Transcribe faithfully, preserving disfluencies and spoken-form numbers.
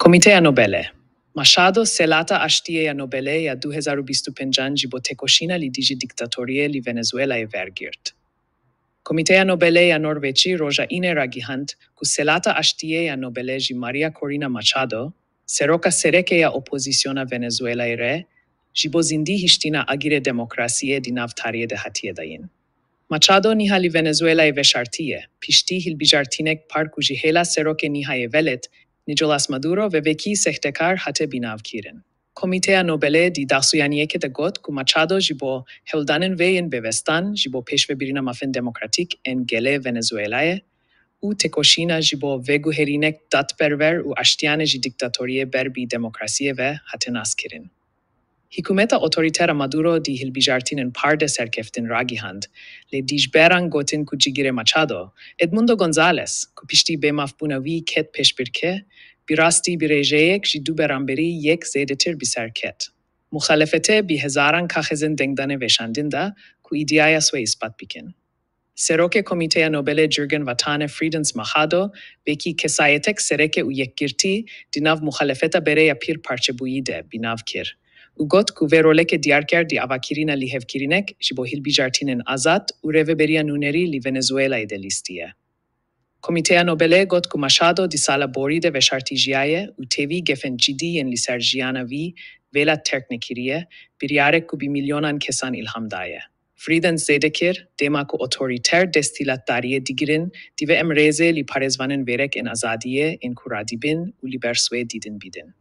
Komîteya Nobelê. Machado Selata Aştiyê ya Nobelê ya du hezar û bîst û pêncan ji bo têkoşîna li dijî dîktatoriyê li Venezuelayê wergirt. Komîteya Nobelê ya Norveçî roja Înê ragihand ku Selata Aştiyê ya Nobelê ji Maria Corina Machado, seroka sereke ya opozîsyona Venezuelayê re, ji bo zindî hiştina agirê demokrasiyê di nav tariyê de hatiye dayîn. Machado niha li Venezuelayê veşartiye, piştî hilbijartînek par ku ji hêla serokê nihayê welêt, Nicolas Maduro, ve wekî sehtekar hate bînavkirin. Komîteya Nobelê di daxuyaniyekê de got ku Machado ji bo hewldanên wê yên bêwestan ji bo pêşvebirina mafên demokratîk ên gelê Venezuelayê û têkoşîna ji bo veguherînek dadperwer û aştiyanê ji dîktatoriyê ber bi demokrasiyê ve hate naskirin. Hikûmeta otorîter a Maduro di hilbijartinên par de serkeftin ragihand, lê dijberan gotin ku cigirê Machado, Edmundo González, ku piştî bêmafbûna wî ket pêşbirkê, bi rastî bi rêjeyek ji du beramberî yek zêdetir bi ser ket. Muxalefetê bi hezaran kaxezên dengdanê veşandin da ku îdiaya xwe îspat bikin. Serokê Komîteya Nobelê Jürgen Vatane Friedens Machado wekî kesayetek sereke û yekgirtî di nav muxalefeta berê ya pir parçebûyî de bînav kir û got ku vê roleke diyar kir di avakirina lihevkirinek ji bo hilbijartinên azad û rêveberiya nûnerî li Venezuelayê de lîstiye. Komîteya Nobelê got ku Machado di sala borî de veşartijiyaye û tevî gefên cidî yên li ser jiyana wî vêla terk nekiriye, biryarek ku bi milyonan kesan îlham daye. Friedens zêde kir, dema ku otorîter desthilatdariyê digirin, divê em rêzê li parêzvanên vêrek ên azadiyê ên ku radibin û li ber xwe dîtin bidin.